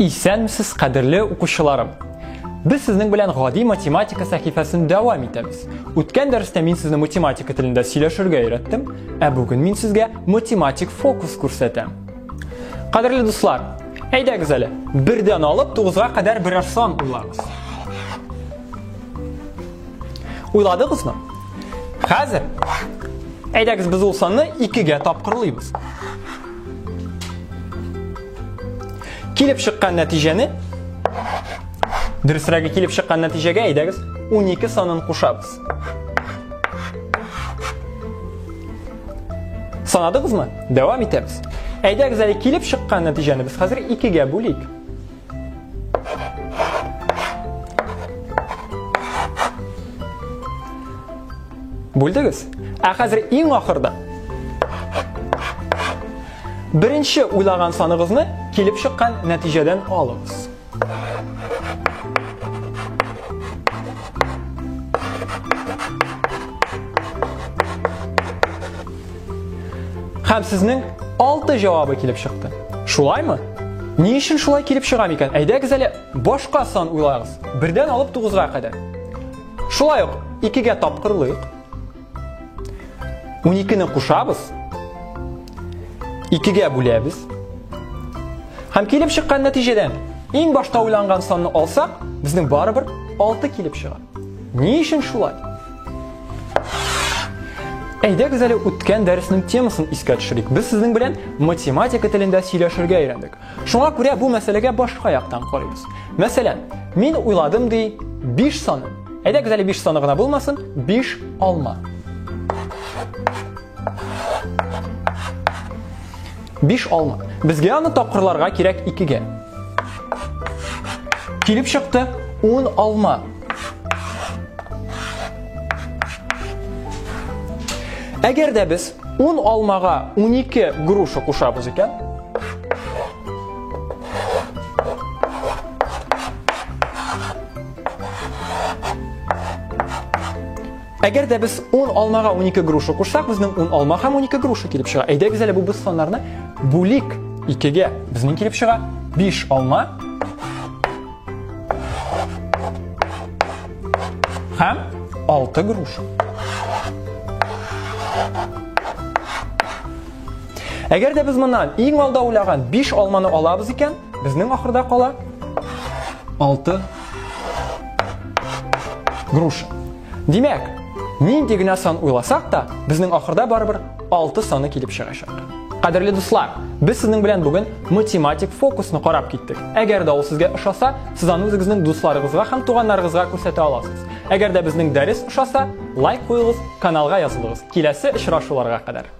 Исәнмесез, кадерле укучыларым! Без сезнең белән гади математика сәхифәсен дәвам итәбез. Үткән дәрестә мин сезне математика телендә сөйләшергә өйрәттем, ә бүген мин сезгә математик фокус күрсәтәм. Кадерле дуслар, әйдәгез әле, бердән алып тугызга кадәр берәр сан уйлагыз. Уйладыгызмы? Хәзер әйдәгез без ул санны икегә тапкырлыйбыз. Килеп чыккан нәтиҗәне, дөресрәге килеп чыккан нәтиҗәгә әйдәгез 12 санын кушабыз. Санадыгызмы? Дәвам итәбез. Әйдәгез әле килеп чыккан нәтиҗәне без хәзер 2-гә бүлик. Бүлдегез? Ә хәзер иң ахырда беренче уйлаган саныгызны килеп чыккан нәтиҗәдән алыгыз. Һәм сезнең 6 җавабы килеп чыкты. Шулаймы? Ни өчен шулай килеп чыга микән? Әйдәгез әле башка сан уйлагыз. Бердән алып 9-га кадәр. Шулай ук 2-гә тапкырлыйк. 12-не кушабыз. 2-гә бүләбез. Һәм килеп чыккан нәтиҗәдән иң башта уйланган санны алсак, безнең барыбер 6 килеп чыга. Ни өчен шулай? Әйдәгез әле үткән дәреснең темасын искә төшерик. Без сезнең белән математика телендә сөйләшергә өйрәндек. Шуңа күрә бу мәсьәләгә башка яктан карыйбыз. Мәсәлән, мин уйладым ди 5 саны. Әйдәгез әле 5 саны гына булмасын, 5 алма. 5 алма. Безгә аны тапкырларга кирәк 2-гә. Килеп чыкты 10 алма. Әгәр дә без 10 алмага 12 груша кушабыз икән, Әгәр дә без 10 алмага 12 груша кушсак, безнең 10 алма һәм 12 груша килеп чыга. Әйдәгез әле бу без саннарны бүлик 2-гә. Безнең килеп чыга 5 алма һәм 6 груша. Әгәр дә без моннан иң алда уйлаган 5 алманы алабыз икән, безнең ахырда кала 6 груша. Димәк, нинди генә сан уйласак та, безнең ахырда барыбер 6 саны килеп чыгачак. Кадерле дуслар, без сезнең белән бүген математик фокусны карап киттек. Әгәр дә ул сезгә ошаса, сез аны үзегезнең дусларыгызга һәм туганнарыгызга күрсәтә аласыз. Әгәр дә безнең дәрес ошаса, лайк куегыз, каналга язылыгыз. Киләсе очрашуларга кадәр.